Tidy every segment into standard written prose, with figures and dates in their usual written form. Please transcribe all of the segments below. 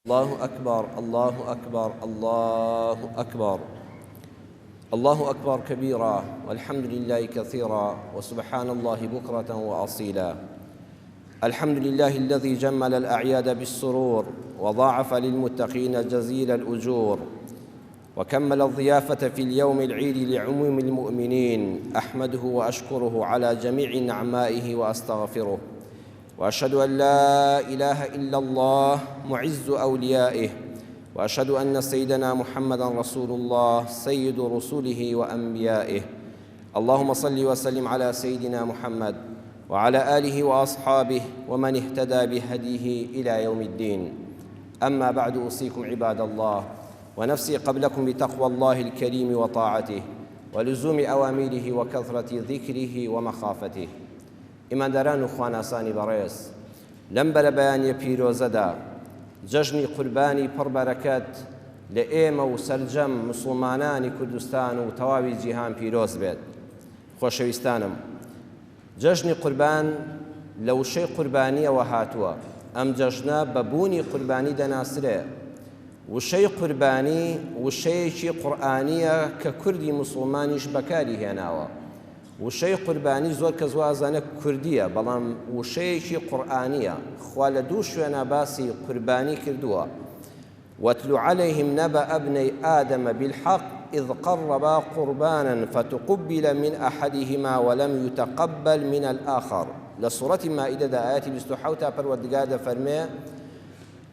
الله أكبر الله أكبر الله أكبر الله أكبر كبيرا والحمد لله كثيرا وسبحان الله بكرة وأصيلا الحمد لله الذي جمل الأعياد بالسرور وضاعف للمتقين جزيل الأجور وكمل الضيافة في اليوم العيد لعموم المؤمنين أحمده وأشكره على جميع نعمائه وأستغفره واشهد ان لا اله الا الله معز اوليائه واشهد ان سيدنا محمدا رسول الله سيد رسله وانبيائه اللهم صل وسلم على سيدنا محمد وعلى اله واصحابه ومن اهتدى بهديه الى يوم الدين اما بعد اوصيكم عباد الله ونفسي قبلكم بتقوى الله الكريم وطاعته ولزوم اوامره وكثره ذكره ومخافته ئیمانداران و خواناسانی بەڕێز، لەم بەرەبەیانیە پیرۆزەدا، جەژنی قوربانی پڕ بەرەکەت لە ئێمە و سەرجەم موسڵمانانی کوردستان و تەواوی جیهان پیرۆز بێت. خۆشەویستانم، جەژنی قوربان لە وشەی قوربانیەوە هاتووە، ئەم جەژنە بە بوونی قوربانی دەناسرێ. وشەی قوربانی وشەیەکی قورئانیە کە کوردی موسڵمانیش بەکاری هێناوە. وشەی قوربانی زۆر کەس وا ئەزانێ کوردیە بەڵام وشەیەکی قورئانیە خوا لە دوو شوێنا باسی قوربانی کردووە واتل عليهم نبأ ابني آدم بالحق إذ قربا قربانا فتقبل من أحدهما ولم يتقبل من الآخر لە سوڕەتی مائیدەدا ئایەتی 27 تا پەروەردگار دەفەرمێ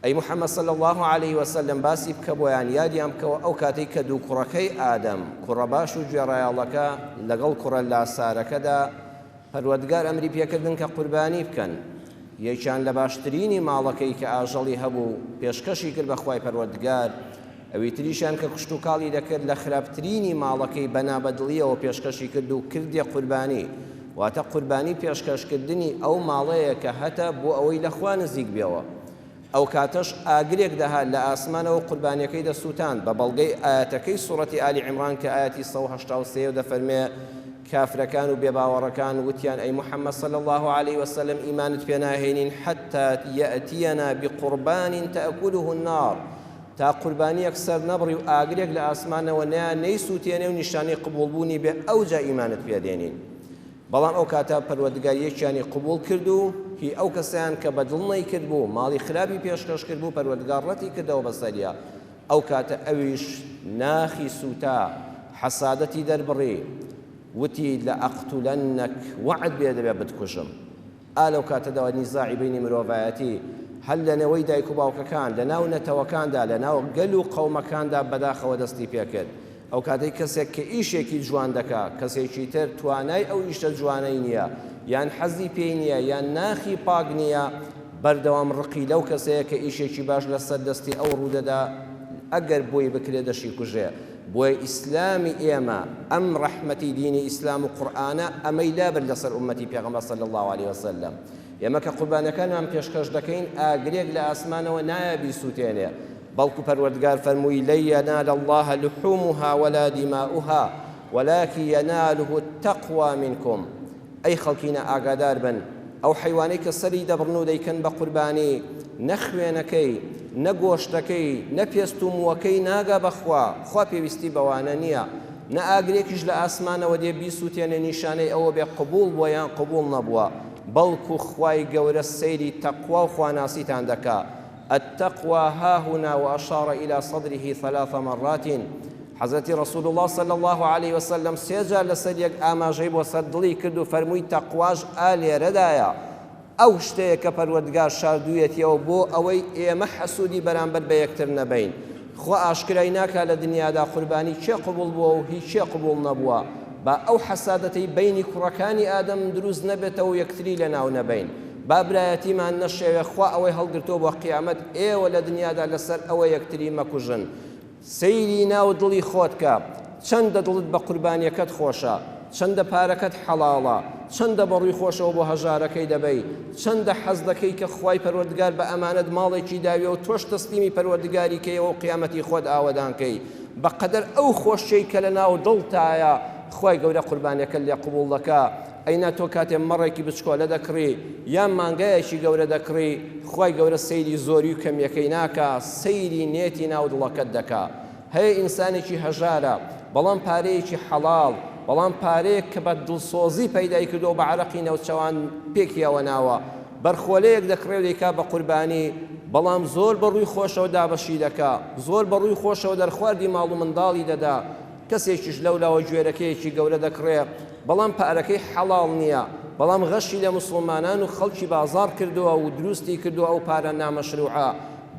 ئەی محمد صلی اللە علیە وسلم باسی بکە بۆیان یادیان بکەوە ئەو کاتەی کە دوو کوڕەکەی ئادەم کوڕە باش و گوێڕایەڵەکە لەگەڵ کوڕە لاسارەکەدا پەروەردگار ئەمری پێکردن کە قوربانی بکەن یەکیان لە باشترینی ماڵەکەی کە ئاژەڵی هەبوو پێشکەشی کرد بە خوای پەروەردگار ئەوی تریشیان کە کشتوکاڵی دەکرد لە خراپترینی ماڵەکەی بە نابەدڵیەوە پێشکەشی کرد و کردیە قوربانی واتە قوربانی پێشکەشکردنی ئەو ماڵەیە کە هەتە بۆ ئەوەی لە خوا نزیک بێەوە ئەوکاتەش ئاگرێک دەهات لە ئاسمانەوە قوربانیەکەی دەسووتاند، بە بەڵگەی ئایەتەکەی سوڕەتی ئالی عیمڕان کە ئایەتی 183 و دەفەرمێ، کافرەکان و بێباوەڕەکان وتیان ئەی محمد صلی اللە علیە وسلم ئیمانت پێ ناهێنین حتی یأتینا بقربان تأکله النار تا قوربانیەک سەر نەبڕی و ئاگرێک لە ئاسمانەوە نەیا نەیسووتێنێ و نیشانەی قبوڵبوونی بێ ئەوجا ئیمانت پێ دێنین. بەڵام ئەو کاتە پەروەردگار یەکیانی قبوڵ کرد و هی ئەو کەسەیان کە بە دڵ نەیکرد بوو ماڵی خراپی پێشکەش کرد بوو پەروەردگار ڕەتی کردەوە بەسەریا ئەو کاتە ئەویش ناخی سووتا حەسادەتی دەربڕی وتی لەئەقتولەنەک وەعد بێ دەبێ بتکوژم ئا لەو کاتەدا نیزاعی بەینی مرۆڤایەتی هەر لە نەوەی دایک و باوکەکان لە ناو نەتەوەکاندا لە ناو گەل و قەومەکاندا بەداخەوە دەستی پێکرد ئەو کاتەی کەسێک کە ئیشێکی جوان دەکا کەسێکی تر توانای ئەو ئیشە جوانەی نییە یان حەزی پێی نییە یان ناخی پاک نییە بەردەوام ڕقی لەو کەسەیە کە ئیشێکی باش لەسەر دەستی ئەو ڕوودەدا ئەگەر بۆی بکرێ دەشی کوژێ بۆیە ئیسلامی ئێمە ئەم ڕەحمەتی دینی ئیسلام و قورئانە ئەمەی لابرد لەسەر ئوممەتی پێغەمبەر صلی اللە علیە وسلم ئێمە کە قوربانەکانمان پێشکەش دەکەین ئاگرێک لە ئاسمانەوە نایە بیسووتێنێ بەڵکو پەروەردگار فەرمووی لن ینال اللە لحومها ولا دماؤها ولکن یناله التقوی منکم ئەی خەڵکینە ئاگادار بن ئەو حەیوانەی کە سەری دەبڕن و دەیکەن بە قوربانی نە خوێنەکەی نە گۆشتەکەی نە پێست و مووەکەی ناگا بە خوا خوا پێویستی بەوانە نییە نە ئاگرێکیش لە ئاسمانەوە دێ بیسووتێنێ نیشانەی ئەوە بێ قبوڵ بووە یان قبوڵ نەبووە بەڵکو خوای گەورە سەیری تەقوا و خواناسیتان دەکا التقوی هاهنا واشار الی صدره ثلاث مرات حەزرەتی رسول اللە صلی اللە علیه وسلم سێ جار لەسەر یەک ئاماژەی بۆ سەر دڵی کرد و فەرمووی تەقواش ئا لێرەدایە ئەو شتەیە کە پەروەردگار شاردوویەتیەوە بۆ ئەوەی ئێمە حەسوودی بەرامبەر بە یەکتر نەبین خوا ئاشکرای ناکا لە دنیادا قوربانی کێ قبوڵ بووە و هی کێ قبوڵ نەبووە با ئەو حەسادەتەی بەینی کوڕەکانی ئادەم دروست نەبێتەوە و یەکتری لەناو نەبەین با برایەتیمان نەشێوێ خوا ئەوەی هەڵگرتووە بۆ قیامەت ئێوە لە دنیادا لەسەر ئەوە یەکتری مەکوژن سەیری ناو دڵی خۆت کە چەندە دڵت بە قوربانیەکەت خۆشە چەندە پارەکەت حەڵاڵە چەندە بە ڕووی خۆشەوە بۆ هەژارەکەی دەبەی چەندە حەز دەکەی کە خوای پەروەردگار بە ئەمانەت ماڵێکی داویە و تۆش تەسلیمی پەروەردگاری کەیەوە و قیامەتی خۆت ئاوەدان کەی بەقەدەر ئەو خۆشیەی کە لە ناو دڵتایە خوای گەورە قوربانیەکەت لێ قبوڵ دەکا. ئەینا تۆ کاتێ مەڕێکی بچکۆلە دەکڕی یان مانگایەکی گەورە دەکڕی خوای گەورە سەیری زۆری و کەمیەکەی ناکا سەیری نێتی ناو دڵەکەت دەکا هەیە ئینسانێکی هەژارە بەڵام پارەیەکی حەڵاڵ بەڵام پارەیەک کە بە دڵسۆزی پەیدای کردووە بە عەرەقی ناوچەوان پێکیەوە ناوە بەرخۆلەیەک دەکڕێ و دەیکا بە قوربانی بەڵام زۆر بە ڕووی خۆشەوە دابەشی دەکا زۆر بە ڕووی خۆشەوە دەرخواردی ماڵ و منداڵی دەدا کەسێکیش لەولاوە گوێرەکەیەکی گەورە دەکڕێ بەڵام پارەکەی حەڵاڵ نییە بەڵام غەشی لە موسڵمانان و خەڵکی بازاڕ کردووە و دروستی کردووە ئەو پارە نامەشروعە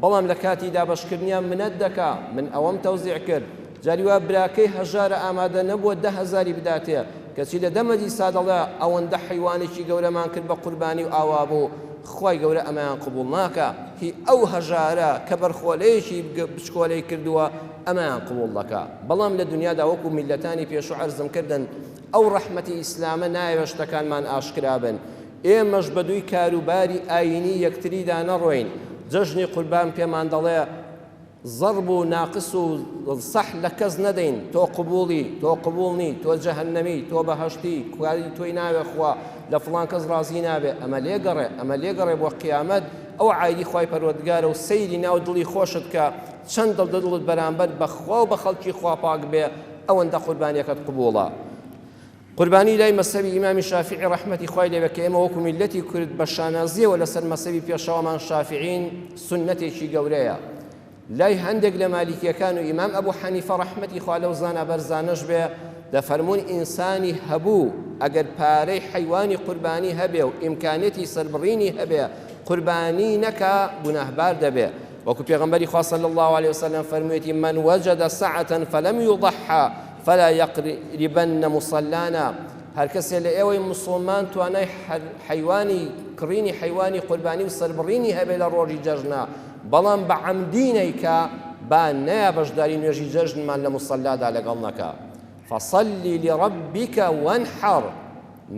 بەڵام لە کاتی دابەشکردنیان منەت دەکا من ئەوەم تەوزیع کرد جاری وا براکەی هەژارە ئامادە نەبووە 10,000ی بداتێ کەچی لە دەمە دیسا دەڵێ ئەوەندە حەیوانێکی گەورەمان کرد بە قوربانی و ئاوا بوو خوای گەورە ئەمەیان قبوڵ ناکا هی ئەو هەژارە کە بەرخۆلەیەکی بچکۆلەی کردووە ئەمەیان قبوڵ دەکا بەڵام لە دنیادا وەکو میللەتانی پێشوو عەرزم کردن ئەو ڕەحمەتی ئیسلامە نایەوێ شتەکانمان ئاشکرا بن ئێمەش بەدووی کاروباری ئایینی یەکتریدا نەڕۆین جەژنی قوربان پێمان دەڵێ زەڕب و ناقس و سەح لە کەس نەدەین تۆ قبوڵی تۆ قبوڵ نی تۆ جەهەنەمی تۆ بەهەشتی کاری تۆی ناوێ خوا لە فڵان کەس ڕازی نابێ ئەمە لێگەڕێ ئەمە لێگەڕێ بۆ قیامەت ئەو عایدی خوای پەروەردگارە و سەیری ناو دڵی خۆشت کە چەند دڵ دڵت بەرامبەر بە خوا و بە خەڵکی خوا پاک بێ ئەوەندە قوربانیەکەت قبوڵە. قوربانی لای مەزهەبی ئیمامی شافیعی ڕەحمەتی خوای لێبێ کە ئێمە وەکو میللەتی کورد بە شانازیەوە لەسەر مەزهەبی پێشەوامان شافیعین سوننەتێکی گەورەیە لای هەندێک لە مالیکیەکان و ئیمام ئەبو حەنیفە ڕەحمەتی خوا لەو زانا بەرزانەش بێ دەفەرموون ئینسانی هەبوو ئەگەر پارەی حەیوانی قوربانی هەبێ و ئیمکانیەتی سەربڕینی هەبێ قوربانی نەکا گوناهبار دەبێ وەکو پێغەمبەری خوا صلی اللە علیه وسلم فەرموویەتی من وجد سعة فلم یضحى فلا یقربن مصلانا هەر کەسێ لە ئێوەی مسوڵمان توانای حەیوانی کڕینی حەیوانی قوربانی و سەربڕینی هەبێ لە ڕۆژی جەژنە بەڵام بە عەمدی نەیکا با نەیا بەشداری نوێژی جەژنمان لە مصەلادا لەگەڵ نەکا فصل لربک وانحر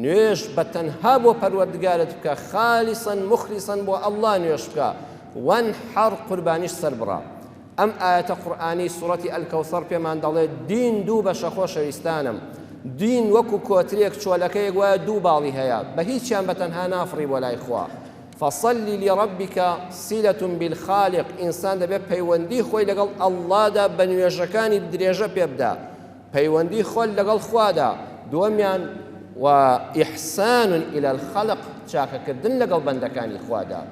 نوێژ بە تەنها بۆ پەروەردگارت بکە خالصا مخلصا بۆ اللە نوێژ بکە وانحر قوربانیش سەربڕە ئەم ئایەتە قورئانی سوڕەتی الکوثر پێمان دەڵێت دین دوو بەشە خۆشەویستانم دین وەکو کۆترێک چۆلەکەیەک وایە دوو باڵی هەیە بە هیچیان بە تەنها نافڕی بۆ لای خوا فصل لربک صلة بالخالق ئینسان دەبێت پەیوەندی خۆی لەگەڵ ئەڵڵادا بە نوێژەکانی درێژە پێ بدا پەیوەندی خۆت لەگەڵ خوادا، دووەمیان و احسان الی الخلق چاکەکردن لەگەڵ بەندەکانی خوادا.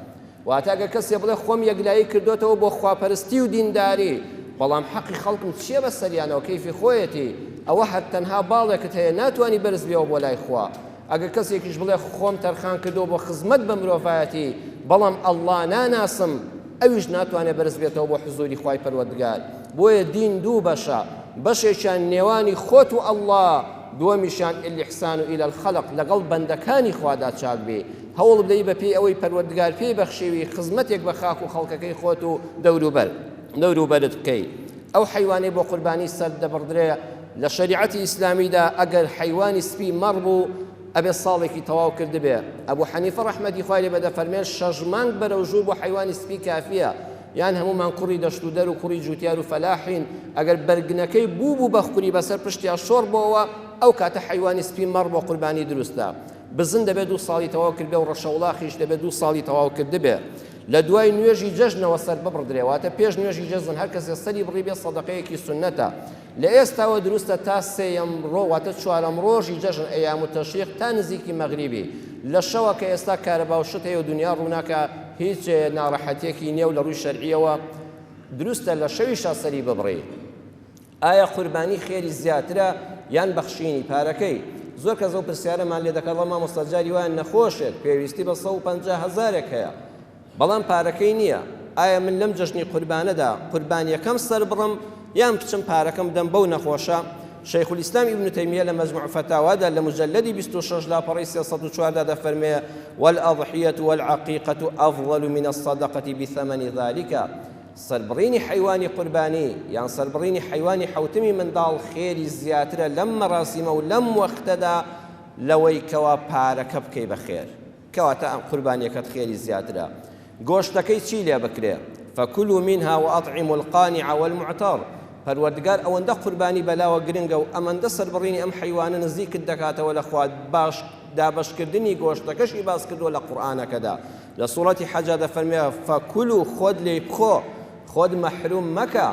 واتە ئەگەر کەسێ بڵێ خۆم یەکلایی کردۆتەوە بۆ خواپەرستی و دینداری، بەڵام حەقی خەڵکم چییە بەسەریانەوە کەیفی خۆیەتی، ئەوە هەر تەنها باڵێکت هەیە ناتوانی بەرز بیەوە بۆ لای خوا. ئەگەر کەسێکیش بڵێ خۆم تەرخان کردووە بۆ خزمەت بە مرۆڤایەتی بەڵام اللە ناناسم ئەویش ناتوانێت بەرز بێتەوە بۆ حزوری خوای پەروەردگار بۆیە دین دوو بەشە بەشێکیان نێوانی خۆت و اللە دووەمیشیان الاحسان الی الخلق لەگەڵ بەندەکانی خوادا چاک بی هەوڵ بدەی بە پێی ئەوەی پەروەردگار پێی بەخشیوی خزمەتێک بە خاک و خەڵکەکەی خۆت و دەوروبەر دەوروبەرت بکەی ئەو حەیوانەی بۆ قوربانی سەر دەبڕدرێ لە شەریعەتی ئیسلامیدا ئەگەر حەیوانی سپی مەڕ بوو ئەبێ ساڵێکی تەواو کردبێ ئەبوو حەنیفە ڕەحمەتی خوای لێ بێ دەفەرمێ شەش مانگ بەرەو ژوور بۆ حەیوانی سپی کافیە یان هەموومان کوڕی دەشت و دەر و کوڕی جوتیار و فەلاحین ئەگەر بەرگنەکەی بوو بوو بە خوری بەسەر پشتیا شۆڕ بۆوە ئەو کاتە حەیوانی سپی مەڕ بۆ قوربانی دروستە بزن دەبێ دوو ساڵی تەواو کردبێ و ڕەشەوڵاخیش دەبێ دوو ساڵی تەواو کردبێ لە دوای نوێژی جەژنەوە سەر ببڕدرێ واتە پێش نوێژی جەژن هەر کەسێ سەری بڕیبێ سەدەقەیەکی سوننەتە لە ئێستاوە دروستە تا سێیەم ڕۆ واتە چوارەم ڕۆژی جەژن ئەیام و تەشریق تا نزیکی مەغریبی لە شەوە کە ئێستا کارەبا و شت هەیە و دنیا ڕووناکە هیچ ناڕەحەتیەکی نییە و لە ڕووی شەرعیەوە دروستە لە شەویشا سەری ببڕی. ئایا قوربانی خێری زیاترە یان بەخشینی پارەکەی؟ زۆر کەس ئەو پرسیارەمان لێ دەکات، وەڵا مامۆستا جاری وایە نەخۆشێک پێویستی بە 150 هەزارێک هەیە بەڵام پارەکەی نییە، ئایا من لەم جەژنی قوربانەدا قوربانیەکەم سەربڕم یان بچم پارەکەم بدەم بەو نەخۆشە؟ شەیخ الاسلام ابن تەیمیە لە مجموع فتاوادا لە مجلدی 26 لاپەڕەی 304 دا دەفەرمێ والأضحية والعقيقة أفضل من الصدقة بثمن ذلك سەربڕینی حەیوانی قوربانی یان سەربڕینی حەیوانی حەوتمی منداڵ خێری زیاترە لەم مەراسیمە و لەم وەختەدا لەوەی کەوا پارەکە بکەی بە خێر کەواتە ئەم قوربانیەکەت خێری زیاترە گۆشتەکەی چی لێ بکرێ فکلوا منها وأطعموا القانع والمعتر پەروەردگار ئەوەندە قوربانی بەلاوە گرنگە و ئەمەندە سەربڕینی ئەم حەیوانە نزیکت دەکاتەوە لە خوا باش دابەشکردنی گۆشتەکەشی باس کردووە لە قورئانەکەدا لە سوڕەتی حەجا دەفەرمێ فەکولو خۆت لێی بخۆ خۆت مەحروم مەکە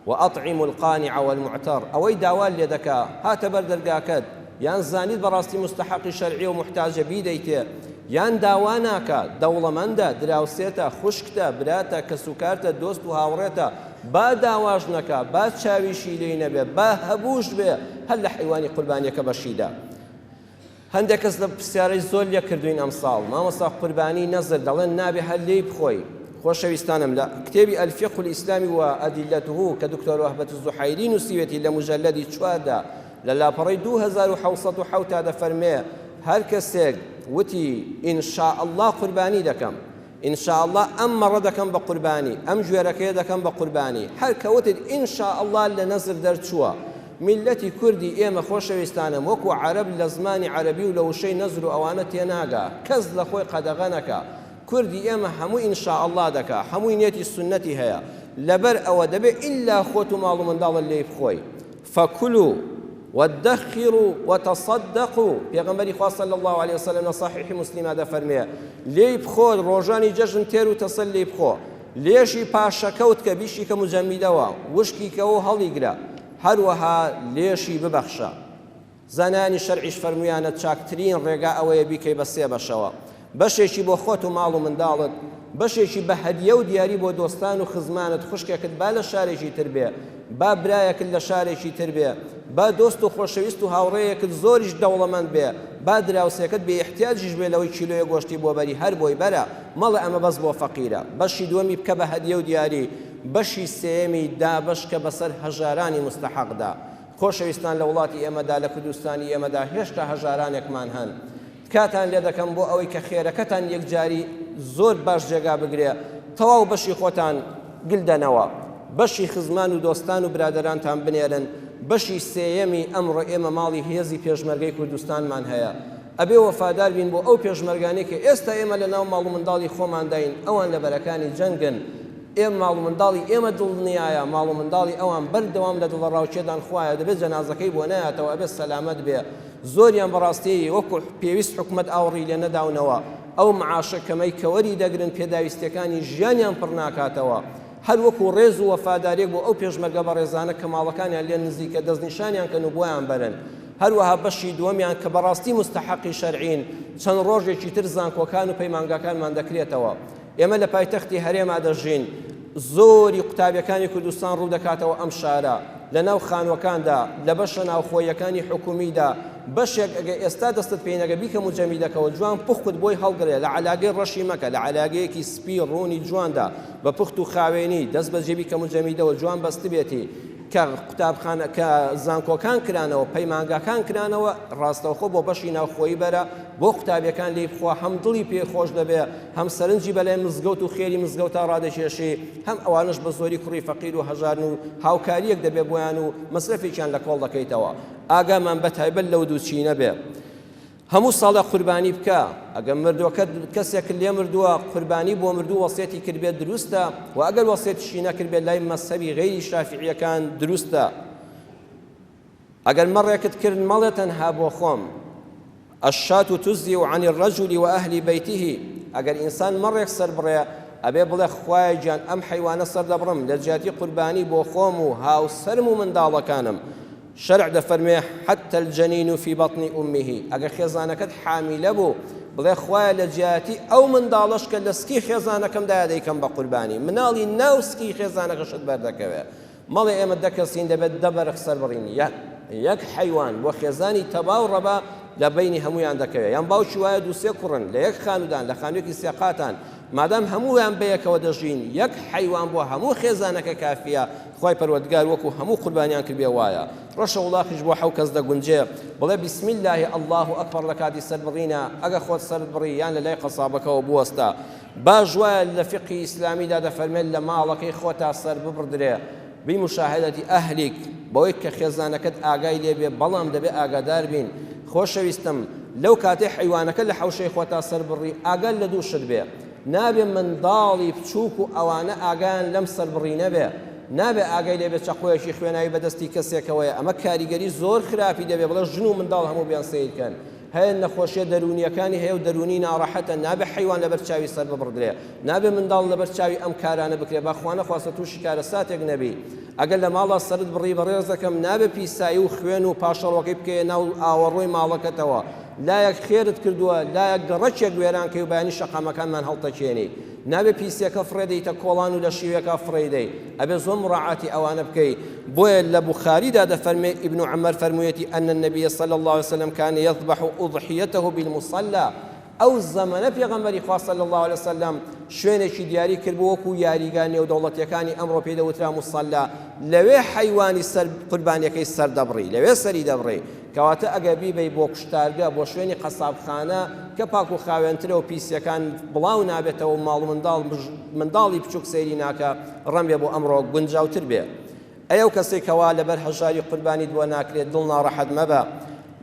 وأطعموا القانع والمعتر ئەوەی داوات لێ دەکا هاتە بەر دەرگاکەت یان زانیت بەڕاستی مستحەقی شەرعیە و موحتاجە بیدەیتێ یان داوا ناکا دەوڵەمەندە دراوسێتە خوشکتە براتە کەسوکارتە دۆست و هاوڕێتە با داواش نەکا با چاویشی لێی نەبێ با هەبووش بێ هەر لە حەیوانی قوربانیەکە بەشیدە. هەندێک کەس لە پرسیارەی زۆر لێ کردوین ئەمساڵ مامۆستا قوربانی نەزر دەڵێن نابێ هەر لێی بخۆی خۆشەویستانم لە کتێبی الفقه الاسلامی و ادلته کە دکتۆر وهبة الزحیری نووسیوێتی لە مجلدی چواردا لە لاپەڕەی 2707 تا دەفەرمێ هەر کەسێک وتی ان شاء الله قوربانی دەکەم ان شاء اللە ئەم مەڕە دەکەم بە قوربانی، ئەم گوێرەکەیە دەکەم بە قوربانی، هەر کە وتت ان شاء اللە لە نەزر دەرچووە. میللەتی کوردی ئێمە خۆشەویستانم وەکو عەرەب لە زمانی عەرەبی و لە وشەی نەزر و ئەوانە تێناگا، کەس لە خۆی قەدەغە نەکا. کوردی ئێمە هەمووی ان شاء اللە دەکا، هەمووی نێتی سوننەتی هەیە. لەبەر ئەوە دەبێ ئیلا خۆت و ماڵ و منداڵت لێی بخۆی. فکلوا وادخروا وتصدقوا، پێغەمبەری خوا صلی اللە علیە وسلم لە صحیح مسلمە دەفەرموێ، لێی بخۆ ڕۆژانی جەژن تێر و تەسەل لێی بخۆ، لێشی پاشەکەوت کە بیشیکە مجەمیدەوە، وشکی کەوە و هەڵیگرە، هەروەها لێشی ببەخشە. زانایانی شەرعیش فەرموویانە چاکترین ڕێگا ئەوەیە بیکەی بە سێ بەشەوە، بەشێکی بۆ خۆت و ماڵ و منداڵت، بەشێکی بە هەدیە و دیاری بۆ دۆستان و خزمانت، خوشکێکت با لە شارێکی تر بێ، با برایەکت لە شارێکی تر بێ، با دۆست و خۆشەویست و هاوڕێیەکت زۆریش دەوڵەمەند بێ، با دراوسێکەت بێ ئیحتیاجیش بێ لەوەی کیلۆیەک گۆشتی بۆ بەری هەر بۆی بەرە، مەڵێ ئەمە بەس بۆ فەقیرە. بەشی دووەمی بکە بە هەدیە و دیاری، بەشی سێیەمی دابەشکە بەسەر هەژارانی موستەحەقدا. خۆشەویستان لە وڵاتی ئێمەدا لە کوردستانی ئێمەدا هێشتا هەژارانێکمان هەن تکاتان لێ دەکەم بۆ ئەوەی کە خێرەکەتان یەکجاری زۆر باش جێگا بگرێ تەواو بەشی خۆتان گل دەنەوە بەشی خزمان و دۆستان و برادەرانتان بنێرن بەشی سێیەمی ئەمڕۆ ئێمە ماڵی هێزی پێشمەرگەی کوردستانمان هەیە ئەبێ وەفادار بین بۆ ئەو پێشمەرگانەی کە ئێستا ئێمە لە ناو ماڵ و منداڵی خۆمانداین ئەوان لە بەرەکانی جەنگن ئێ ماڵ و منداڵی ئێمە دڵنیایە ماڵ و منداڵی ئەوان بەردەوام لە دڵەڕاوکێدان خوایە دەبێت جەنازەکەی بۆ نایەتەوە ئەبێت سەلامەت بێ زۆریان بەڕاستی وەکو پێویست حکومەت ئاوڕی لێ نەداونەوە ئەو معاشە کەمەی کە وەری دەگرن پێداویستیەکانی ژیانیان پڕ ناکاتەوە هەر وەکو ڕێز و وەفاداریەک بۆ ئەو پێشمەرگە بەڕێزانە کە ماڵەکانیان لێ نزیکە دەستنیشانیان کەن و بۆیان بەرن هەروەها بەشی دووەمیان کە بەڕاستی مستحەقی شەرعین چەند ڕۆژێکی تر زانکۆکان و پەیمانگاکانمان دەکرێتەوە ئێمە لە پایتەختی هەرێما دەژین، زۆری قوتابیەکانی کوردستان ڕوو دەکاتەوە ئەم شارە، لە ناو خانوەکاندا، لە بەشە ناوخۆییەکانی حکومیدا، بەشێک ئەگەر ئێستا دەستت پێی نەگە بیکە موجەمیدەکەوە جوان پوخت بۆی هەڵگرێ، لە عەلاگەی ڕەشی مەکە، لە عەلاگەیەکی سپی ڕوونی جواندا بە پوخت و خاوێنی دەست بەجێ بیکە موجەمیدەوە جوان بەستبێتی، کە قوتابخانە کە زانکۆکان کرانەوە پەیمانگاکان کرانەوە ڕاستەوخۆ بۆ بەشی ناوخۆیی بەرە بۆ قوتابیەکان لێی بخوا هەم دڵی پێ خۆش دەبێ هەم سەرنجی بەلای مزگەوت و خێری مزگەوتا ڕادەکێشی هەم ئەوانەش بە زۆری کوڕی فەقیر و هەژارن و هاوکاریەک دەبێ بۆیان و مەسرەفێکیان لە کۆڵ دەکەیتەوە ئاگامان بە تایبەت لەو دوو چینە بێ. هەموو ساڵێ قوربانی بکە، ئەگەر مردووەکەت کەسێکت لێ مردووە قوربانی بۆ مردوو وەسیەتی کردبێت دروستە، وە ئەگەر وەسیەتیشی نەکردبێت لای مەزهەبی غەیری شافیعیەکان دروستە. ئەگەر مەڕێکت کرد مەڵێ تەنها بۆ خۆم، الشاة تجزئ عن الرجل وأهل بيته، ئەگەر ئینسان مەڕێک سەربڕێ ئەبێ بڵێ خوایە گیان ئەم حەیوانە سەردەبڕم لە جیاتی قوربانی بۆ خۆم و هاوسەرم و منداڵەکانم، شەرع دەفەرموێ، حتی الجنین فی بطن امه، ئەگەر خێزانەکەت حامیلە بوو، بڵێ خوایە لە جیاتی ئەو منداڵەش کە لە سکی خێزانەکەمدایە دەیکەم بە قوربانی، مناڵی ناو سکی خێزانەکەشت بەردەکەوێ. مەڵێ ئێمە دە کەسین دەبێت دە بەرخ سەربڕین، یەک یەک حەیوان بۆ خێزانی تەبا و ڕەبا لە بەینی هەموویان دەکەوێ، یان باوکی وایە دوو سێ کوڕن لە یەک خانوودان لە خانوویەکی سێ قاتان، مادام هەموویان بەیەکەوە دەژین یەک حەیوان بۆ هەموو خێزانەکە کافیە، خوای پەروەردگار وەکو هەموو قوربانیان کردبێ وایە ڕەشە وڵاخیش بۆ حەو کەس دەگونجێ بڵێ بسم اللە اللە اکبر لە کاتی سەر بڕینا ئەگە خۆت سەرت بڕی یان لە لای قەسابەکەوە بوەستە باش وایە لە فقهی ئیسلامیدا دەفەرمێت لە ماڵەکەی خۆتا سەر ببڕدرێ بمشاهدة اهلک بەوەی کە خێزانەکەت ئاگای لێ بێ بەڵام دەبێ ئاگادار بین خۆشەویستم لەو کاتەی حەیوانەکە لە حەوشەی خۆتا سەر بڕی ئاگات لە دوو شت بێ نابێ منداڵی بچووک و ئەوانە ئاگایان لەم سەربڕینە بێ، نابێ ئاگای لێ بێ چەقۆیەکی خوێناوی بە دەستی کەسێکەوەیە، ئەمە کاریگەری زۆر خراپی دەبێ، بڵێ ژن و منداڵ هەموو بێن سەیر کەن. هەیە نەخۆشیە دەروونیەکانی هەیە و دەروونی ناڕەحەتە، نابێ حەیوان لەبەر چاوی سەر ببڕدرێ، نابێ منداڵ لەبەر چاوی ئەم کارانە بکرێ، با خوانەخواستە تووشی کارەساتێک نەبی. ئەگەر لە ماڵا سەرت بڕی بەڕێزەکەم نابێ پیسایی و خوێن و پاشەڕۆکەی بکەیە ناو ئاوەڕۆی ماڵەکەتەوە، لایەک خێرت کردووە لایەک گەڕەکێک وێران کەی و بەیانی شەقامەکانمان هەڵتەکێنی. نابێ پیسیەکە فڕێ دەیتە کۆڵان و لە شیوێکا فڕێی دەی. ئەبێ زۆر مراعاتی ئەوانە بکەی. بۆیە لە بوخاریدا دەفەرمێ ابن عمر فەرموویەتی ان النبی صلی اللە علیە وسلم کان یذبح اضحیته بالمصلی ئەو زەمەنە پێغەمبەری خوا صلی اللە علیە وسلم شوێنێکی دیاری کردبوو وەکو یاریگا نێودەوڵەتیەکانی ئەمڕۆ پێی دەوترا مصلی لەوێ حەیوانی سەر قوربانیەکەی سەر دەبڕی لەوێ سەری دەبڕی. کەواتە ئەگەر بیبەی بۆ کوشتارگە، بۆ شوێنی قەسابخانە کە پاک و خاوێنترە و پیسیەکان بڵاو نابێتەوە و ماڵ و منداڵ منداڵی بچوک سەیری ناکا، ڕەنبێ بۆ ئەمڕۆ گونجاوتر بێ. ئەی ئەو کەسەی کەوا لەبەر هەژاری قوربانیت بۆ ناکرێت دڵ ناڕەحەت مەبە.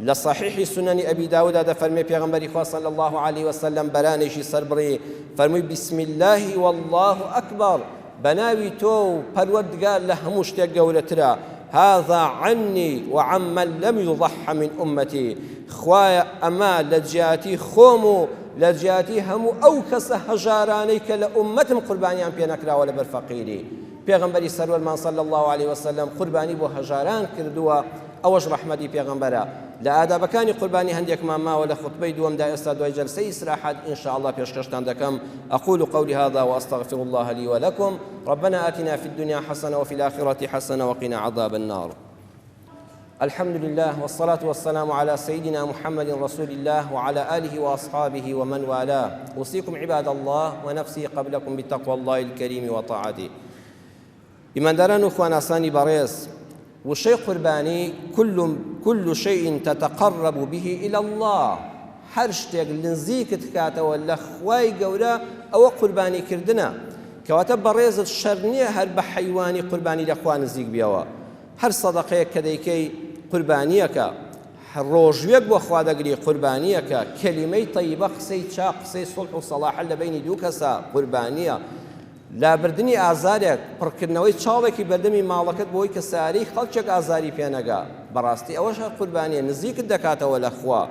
لە صحیحی سننی ئەبی داودا دەفەرمێ پێغەمبەری خوا صلی اللە علیە وسلم بەرانێکی سەربڕی فەرمووی بسم اللە واللە اکبر، بەناوی تۆ و پەروەردگار لە هەموو شتێک گەورەترە، هذا عنی وعمن لم یضح من امتی، خوایە ئەمە لە جیاتی خۆم و لە جیاتی هەموو ئەو کەسە هەژارانەی کە لە ئوممەتم قوربانیان پێ نەکراوە لەبەر فەقیری. پێغەمبەری سەروەرمان صلی اللە علیە وسلم قوربانی بۆ هەژاران کردووە، ئەوەش ڕەحمەتی پێغەمبەرە. لە ئادابەکانی قوربانی هەندێکمان ماوە لە خوتبەی دووەمدا ئێستا دوای جەلسەی ئیسراحەت ان شاء اللە پێشکەشتان دەکەم اقول قولی هذا واستغفر الله لي ولكم ربنا آتنا في الدنيا حسنة وفي الآخرة حسنة وقنا عذاب النار الحمد لله والصلاة والسلام على سيدنا محمد رسول الله وعلى آله وأصحابه ومن والاه أوصيكم عباد الله ونفسي قبلكم بتقوى الله الكريم وطاعته ئیمانداران و خواناسانی بەڕێز، وشەی قوربانی کل کل شیء تتقرب به الی اللە، هەر شتێک نزیکت کاتەوە لە خوای گەورە ئەوە قوربانی کردنە، کەواتە بەڕێزت شەرت نییە هەر بە حەیوانی قوربانی لە خوا نزیک بیەوە، هەر سەدەقەیەک کە دەیکەی قوربانییەکە، ڕۆژوێک بۆ خوا دەگری قوربانییەکە، کەلیمەی تەیبە قسەی چاک قسەی سوڵح و سەڵاحە لە بەینی دوو کەسا قوربانییە، لابردنی ئازارێک، پڕکردنەوەی چاڵێکی بەردەمی ماڵەکەت بۆی کە سەیارەی خەڵکێک ئازاری پێ نەگا، بەڕاستی ئەوەش هەر قوربانیە، نزیکت دەکاتەوە لە خوا.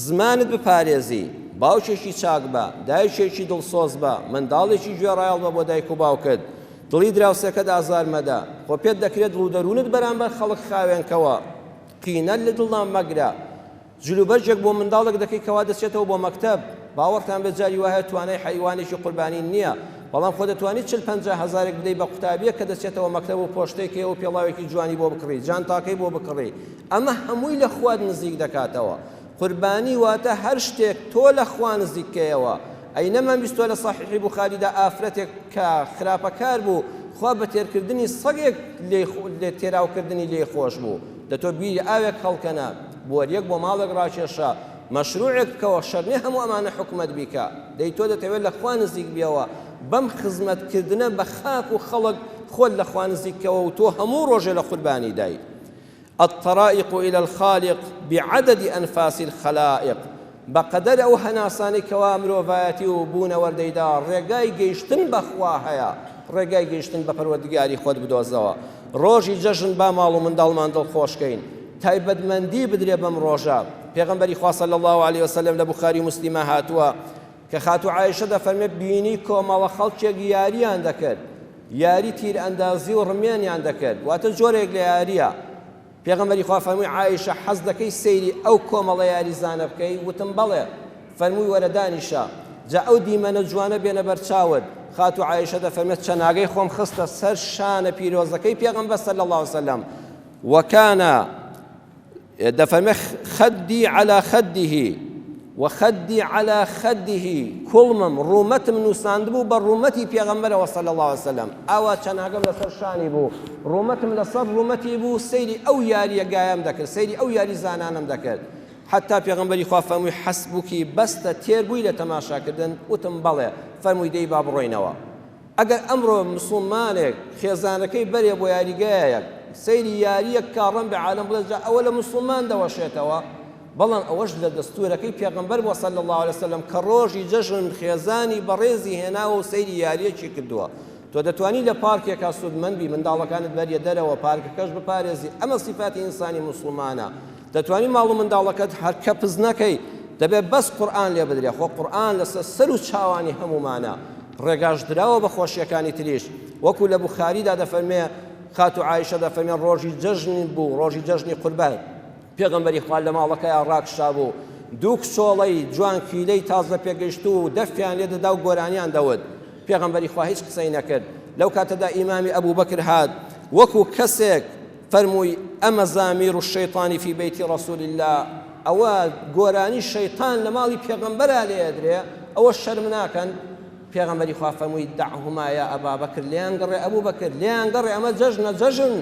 زمانت بپارێزی، باوکێکی چاک بە، دایکێکی دڵسۆز بە، منداڵێکی گوێڕایەڵ بە بۆ دایک و باوکت، دڵی دراوسێکەت ئازار مەدە، خۆ پێت دەکرێت دڵ و دەروونت بەرامبەر خەڵک خاوێن کەوە، قینە لە دڵدا مەگرە. جلوبەرگێک بۆ منداڵێک دەکەی کەوا دەچێتەوە بۆ مەکتەب، باوەڕتان بێت جاری وایە توانای حەیوانێکی قوربانی نییە، بەڵام خۆ دەتوانی چل پەنجا هەزارێک بدەی بە قوتابیەک کە دەچێتەوە مەکتەب و پۆشتەی کەی و پێڵاوێکی جوانی بۆ بکڕی، جانتاکەی بۆ بکڕی، ئەمە هەمووی لە خوات نزیک دەکاتەوە. قوربانی واتە هەر شتێک تۆ لە خوا نزیک کەیەوە. ئەی نەمان بیستوە لە سەحیحی بوخاریدا ئافرەتێک کە خراپەکار بوو خوا بە تێرکردنی سەگێک لێ تێراوکردنی لێی خۆش بوو، دە تۆ بیری ئاوێک هەڵکەنە، بۆریەک بۆ ماڵێک ڕاکێشە، مەشروعێک بکەوە، شەرت نیە هەموو ئەمانە حکومەت بیکا، دەی تۆ دەتەوێت لە خوا نزیک بیەوە، بەم خزمەت کردنە بە خاک و خەڵک خۆت لە خوا نزیک کەوە و تۆ هەموو ڕۆژێ لە قوربانی دای. الطرائق الی الخالق بعدد انفاس الخلائق، بەقەدەر ئەو هەناسانەی کەوا مرۆڤایەتی و بوونەوەر دەیدا ڕێگای گەیشتن بە خوا هەیە، ڕێگای گەیشتن بە پەروەردگاری خۆت بدۆزەوە. ڕۆژی جەژن با ماڵ و منداڵمان دڵخۆش کەین، تایبەتمەندی بدرێ بەم ڕۆژە. پێغەمبەری خوا صلی اللە علیە وسلم لە بوخاری و موسلیما هاتووە کە خاتوو عائیشە دەفەرمێ بینی کۆمەڵە خەڵکێک یارییان دەکرد، یاری تیرئەندازی و ڕمێنیان دەکرد، واتە جۆرێک لە یارییە. پێغەمبەری خوا فەرمووی، عائیشە حەز دەکەی سەیری ئەو کۆمەڵە یاریزانە بکەی؟ وتم، بەڵێ. فەرمووی، وەرە دانیشە، جا ئەو دیمەنە جوانە بێنە بەرچاوت. خاتوو عائیشە دەفەرموێت، چەناگەی خۆم خستە سەر شانە پیرۆزەکەی پێغەمبەر صلی اللە علیە وسلم، وکان دەفەرمێ خدی علی خده و خدی علی خده، کوڵمم ڕوومەتم نووساندبوو بە ڕوومەتی پێغەمبەرەوە صلی اللە علیە وسلم، ئاوا چەناگەم لەسەر شانی بوو، ڕوومەتم لەسەر ڕوومەتی بوو، سەیری ئەو یارییە گایەم دەکرد، سەیری ئەو یاریزانانەم دەکرد، حەتا پێغەمبەری خوا فەرمووی حسبکی بەستە تێر بووی لە تەماشاکردن؟ وتم بەڵێ، فەرمووی دەی با بڕۆینەوە. ئەگەر ئەمڕۆ مسوڵمانێک خێزانەکەی بەرێ بۆ یاریگایەک سەیری یاریەک کا ڕەنبێ عالەم بڵێ جا ئەوە لە مسوڵمان دەوەشێتەوە، بەڵام ئەوەش لە دەستورەکەی پێغەمبەر بووە صلی اللە علیە وسلم کە ڕۆژی جەژن خێزانی بەڕێزی هێناوە و سەیری یاریەکی کردووە. تۆ دەتوانی لە پارکێکا سوودمەند بی، منداڵەکانت بەریە دەرەوە، پارکەکەش بپارێزی، ئەمە سیفاتی ئینسانی موسڵمانە. دەتوانی ماڵ و منداڵەکەت هەر کەپس نەکەی، دەبێ بەس قورئان لێ بدرێ، خۆ قورئان لەسەر سەر و چاوانی هەموومانە، ڕێگاش دراوە بە خۆشیەکانی تریش، وەکو لە بوخاریدا دەفەرمێ، خاتوو عائیشە دەفەرمێ ڕۆژی جەژن بوو، ڕۆژی جەژنی قوربان، پێغەمبەری خوا لە ماڵەکەیا ڕاکشابوو، دوو کچۆڵەی جوانکیلەی تازە پێگەیشتوو دەفیان لێ دەدا و گۆرانیان دەوت، پێغەمبەری خوا هیچ قسەی نەکرد، لەو کاتەدا ئیمامی ئەبوبەکر هات، وەکو کەسێک فەرمووی، امزامیر الشیطان فی بیت رسول اللە، ئەوە گۆرانی شەیتان لە ماڵی پێغەمبەرا لێ ئەدرێ، ئەوە شەرم ناکەن؟ پێغەمبەری خوا فەرمووی، دعهما یا ابا بکر، لێیان گەڕێ ئەبو بەکر، لێیان گەڕێ ئەمە جەژنە، جەژن،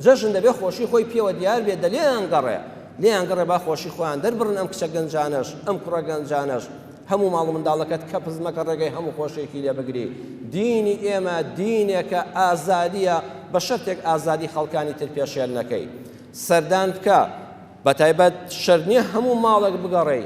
جەژن دەبێ خۆشی خۆی پێوە دیار بێ، دە لێیان گەڕێ، لێیان گەڕێ با خۆشی خۆیان دەربڕن ئەم کچە گەنجانەش، ئەم کوڕە گەنجانەش. هەموو ماڵ و منداڵەکەت کەپس مەکە ڕێگەی هەموو خۆشیەکی لێ بگری دینی ئێمە دینێکە ئازادیە بە شەرتێک ئازادی خەڵکانی تر پێشێل نەکەی سەردان بکە بەتایبەت شەرت نییە هەموو ماڵێک بگەڕێی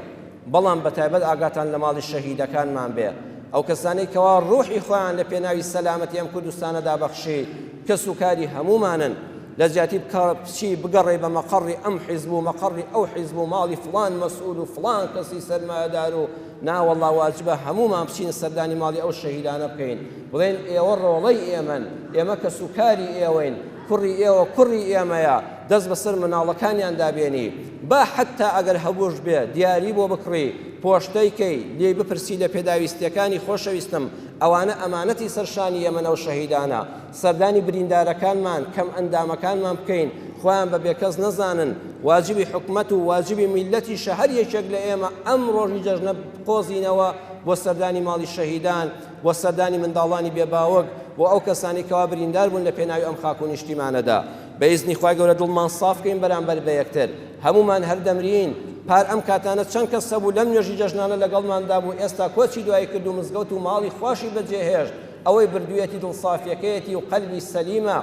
بەڵام بەتایبەت ئاگاتان لە ماڵی شەهیدەکانمان بێ ئەو کەسانەی کەوا ڕوحی خۆیان لە پێناوی سەلامەتی ئەم کوردستانەدا بەخشی کەس و کاری هەموومانن لە جیاتی بچی بگەڕێی بە مەقەڕی ئەم حیزب و مەقەڕی ئەو حیزب و ماڵی فڵان مەسئول و فڵان کەسی سەرمایەدار و نا وەڵا واجبە هەموومان بچین سەردانی ماڵی ئەو شەهیدانە بکەین بڵێین ئێوە ڕۆڵەی ئێمەن ئێمە کەسوکاری ئێوەین کوڕی ئێوە کوڕی ئێمەیە دەست بەسەر مناڵەکانیاندا بێنی با حەتتا ئەگەر هەبووش بێ دیاری بۆ بکڕی پۆشتەی کەی لێی بپرسی لە پێداویستیەکانی خۆشەویستم ئەوانە ئەمانەتی سەر شانی ئێمەن ئەو شەهیدانە سەردانی بریندارەکانمان، کەم ئەندامەکانمان بکەین، خۆیان بە بێکەس نەزانن، واجبی حکومەت و واجبی میللەتیشە هەر یەکێک لە ئێمە ئەم ڕۆژی جەژنە بقۆزینەوە بۆ سەردانی ماڵی شەهیدان، بۆ سەردانی منداڵانی بێ باوک، بۆ ئەو کەسانەی کەوا بریندار بوون لە پێناوی ئەم خاک و نیشتیمانەدا. بە ئیزنی خوای گەورە دڵمان ساف کەین بەرامبەر بە یەکتر. هەموومان هەر دەمرین. پار ئەم کاتانە چەند کەس هەبوو لەم نوێژی جەژنانە لەگەڵماندا بوو ئێستا کۆچی دوایی کرد و مزگەوت و ماڵی خواشی بەجێهێشت. ئەوەی بردوویەتی دڵسافیەکەیەتی و قەلبی سەلیمە،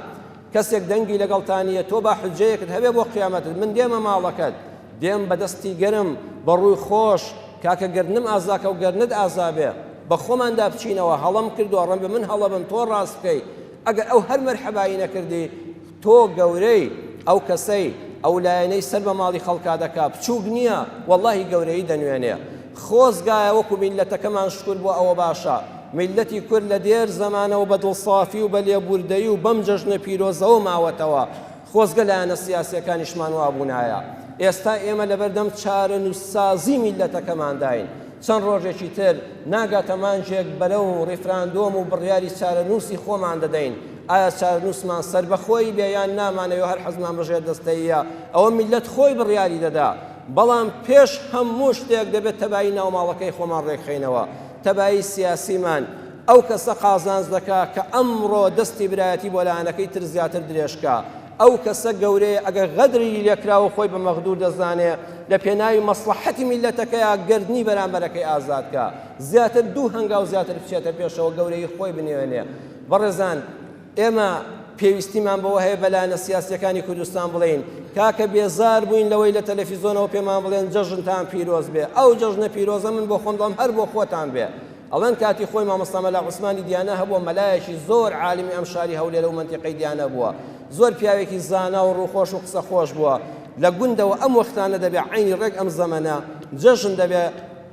کەسێک دەنگی لەگەڵتا نییە، تۆ با حوججەیەکت هەبێ بۆ قیامەتت، من دێمە ماڵەکەت، دێم بە دەستی گەرم، بە ڕووی خۆش، کاکە گەردنم ئازاکە و گەردنت ئازا بێ، بە خۆماندا بچینەوە، هەڵەم کردووە، ڕەنگە من هەڵە بم، تۆ ڕاست بکەی، ئەگەر ئەو هەر مەرحەبایی نەکردی، تۆ گەورەی، ئەو کەسەی، ئەو لایەنەی سەر بە ماڵی خەڵکا دەکا، بچووک نییە، وەڵڵاهی گەورەیی دەنوێنێ. خۆزگایە وەکو میللەتەکەمان شکور بۆ ئەوە باشە، میللەتی کورد لە دێر زەمانەوە بە دڵسافی و بە لێبووردەیی و بەم جەژنە پیرۆزەوە ماوەتەوە، خۆزگە لایەنە سیاسییەکانیشمان وابوونایە. ئێستا ئێمە لەبەردەم چارەنووسسازی میللەتەکەمانداین. چەند ڕۆژێکی تر، ناگاتە مانگێک بەرەو ڕیفراندۆم و بڕیاری چارەنووسی خۆمان دەدەین. ئایا چارەنووسمان سەربەخۆیی بێ یان نامانەوێ و هەر حەزمان بە ژێردەستەییە، ئەوە میللەت خۆی بڕیاری دەدا. بەڵام پێش هەموو شتێک دەبێت تەبایی ناوماڵەکەی خۆمان ڕێکخەینەوە، تەبایی سیاسیمان، ئەو کەسە قازانج دەکا کە ئەمڕۆ دەستی برایەتی بۆ لایەنەکەی تر زیاتر درێژ کا، ئەو کەسە گەورەیە ئەگەر غەدری لێکرا و خۆی بە مەغدور دەزانێ لە پێناوی مەسڵەحەتی میللەتەکەیا گەردنی بەرامبەرەکەی ئازاد کا، زیاتر دوو هەنگاو زیاتر بچێتە پێشەوە گەورەیی خۆی بنوێنێ. بەڕێزان ئێمە پێویستیمان بەوە هەیە بە لایەنە سیاسیەکانی کوردستان بڵێین کاکە بێزار بووین لەوەی لە تەلەفیزۆنەوە پێمان بڵێن جەژنتان پیرۆز بێ، ئەو جەژنە پیرۆزە من بۆ خۆم دەڵێم هەر بۆ خۆتان بێ. ئەڵێن کاتی خۆی مامۆستا مەلا عوسمانی دیانە هەبووە مەلایەکی زۆر عالمی ئەم شاری هەولێرە و مەنتیقەی دیانە بووە زۆر پیاوێکی زانا و ڕووخۆش و قسە خۆش بووە لە گوندەوە ئەم وەختانە دەبێ عەینی ڕێک ئەم زەمەنە جەژن دەبێ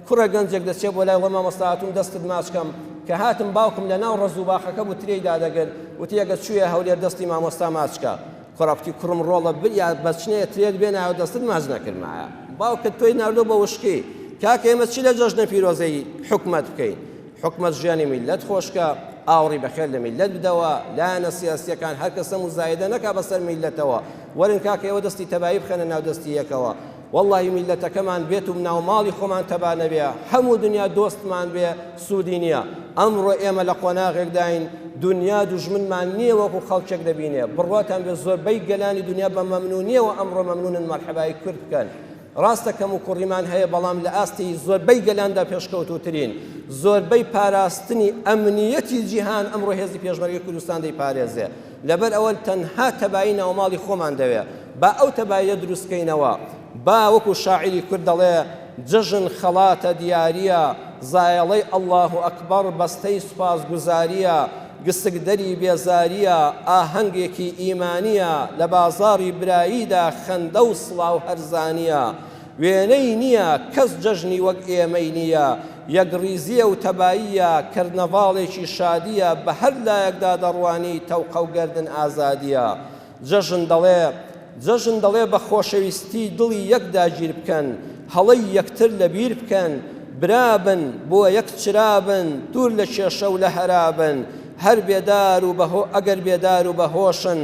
کوڕە گەنجێک دەچێ بۆ لای وڵێ مامۆستا هاتووم دەستت ماچ کەم کە هاتم باوکم لە ناو ڕەز و باخەکە بوو ترێی دادەگرت وتی ئەگەر چوویە هەولێر دەستی مامۆستا ماچ کە کوڕە کوتی کوڕم ڕۆڵە بریا بەچنەیە ترێت بێنایە و دەستت ماچ نەکردمایە باوکت تۆی ناردووە بە وشکی کاکە ئێمە چی لە جەژنە پیرۆزەی حکومەت بکەین حکومەت ژیانی میللەت خۆشکە ئاوڕی بەخێر لە میللەت بدەوە لایەنە سیاسیەکان هەر کەسە موزایدە نەکا بەسەر میللەتەوە وەرن کاکە ئێوە دەستی تەبایی بخەنە ناو دەستی یەکەوە وەڵڵاهی میللەتەکەمان بێت و ناو ماڵی خۆمان تەبا نەبێ هەموو دنیا دۆستمان بێ سوودی نییە ئەمڕۆ ئێمە لە قۆناغێکداین دنیا دوژمنمان نییە وەکو خەڵکێک دەبینێ بڕواتان بێ زۆربەی گەلانی دنیا بە مەمنونیەوە ئەمڕۆ مەمنونن مەرحەبای کورد بکەن ڕاستە کەم و کوڕیمان هەیە بەڵام لە ئاستی زۆربەی گەلاندا پێشکەوتووترین زۆربەی پاراستنی ئەمنیەتی جیهان ئەمڕۆ هێزی پێشمەرگەی کوردستان دەیپارێزێ لەبەر ئەوە تەنها تەبایی ناوماڵی خۆمان دەوێ با ئەو تەباییە دروست کەینەوە با وەکو شاعیری کورد دەڵێ جەژن خەڵاتە دیارییە زایەڵەی اللە اکبر بەستەی سوپاسگوزارییە. گسکدەری بێزارییە، ئاهەنگێکی ئیمانییە، لە بازاڕی براییدا خەندە و سڵاو هەرزانییە. وێنەی نییە، کەس جەژنی وەک ئێمەی نییە، یەکڕیزییە و تەباییە، کەرنەڤاڵێکی شادییە، بە هەر لایەکدا دەڕوانی تەوقە و گەردن ئازادییە. جەژن دەڵێ، جەژن دەڵێ بە خۆشەویستی دڵی یەک داگیر بکەن، هەڵەی یەکتر لە بیر بکەن، برا بن، بۆ یەک چرا بن، دوور لە کێشە و لە هەرا بن، هەر بێدار و بە هۆ ئەگەر بێدار و بە هۆشن،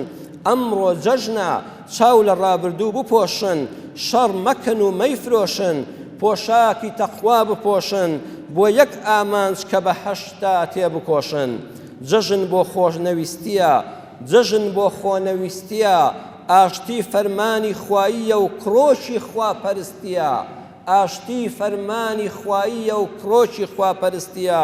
ئەمڕۆ جەژنە، چاو لە ڕابردوو بپۆشن، شەڕ مەکەن و مەیفرۆشن، پۆشاکی تەقوا بپۆشن، بۆ یەک ئامانج کە بەهەشتە تێبکۆشن. جەژن بۆ خۆشنەویستییە، جەژن بۆ خۆنەویستییە، ئاشتی فەرمانی خواییە و کڕۆکی خواپەرستییە، ئاشتی فەرمانی خواییە و کرۆکی خواپەرستییە،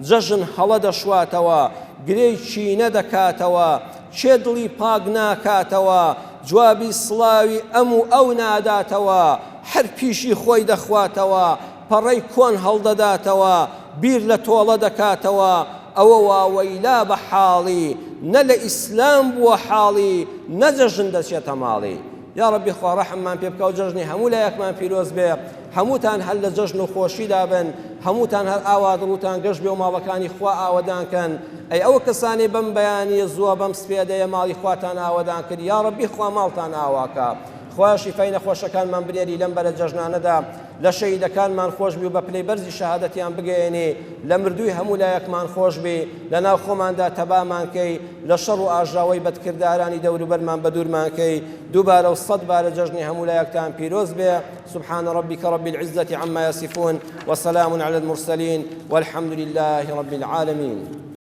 جەژن هەڵە دەشواتەوە، گرێی کینە دەکاتەوە، کێ دڵی پاک ناکاتەوە، جوابی سڵاوی ئەم و ئەو ناداتەوە، هەر پیشی خۆی دەخواتەوە، پەڕەی کۆن هەڵدەداتەوە، بیر لە تۆڵە دەکاتەوە، ئەوە واوەیلا بە حاڵی، نە لە ئیسلام بووە حاڵی، نە جەژن دەچێتە ماڵی. یاڕەبی خوا ڕەحممان پێ بکا و جەژنی هەموو لایەکمان پیرۆز بێ هەمووتان هەر لە جەژن و خۆشیدا بن هەمووتان هەر ئاوا دڵوتان گەش بێ و ماڵەکانی خوا ئاوەدان کەن ئەی ئەو کەسانەی بەم بەیانیە زووە بەم سپێدەیە ماڵی خواتان ئاوەدان کرد یاڕەبی خوا ماڵتان ئاواکا خوایە شیفای نەخۆشەکانمان بنێری لەم بەرە جەژنانەدا لە شەهیدەکانمان خۆش بی و بە پلەی بەرزی شەهادەتیان بگەیەنی لە مردووی هەموو لایەکمان خۆش بی لە ناو خۆماندا تەبامان کەی لە شەڕ و ئاژاوەی بەدکردارانی دەوروبەرمان بەدوورمان کەی دووبارە و سەدبارە جەژنی هەموو لایەکتان پیرۆز بێ سبحان ربك رب العزة عما يصفون وسلام على المرسلين والحمد لله رب العالمين.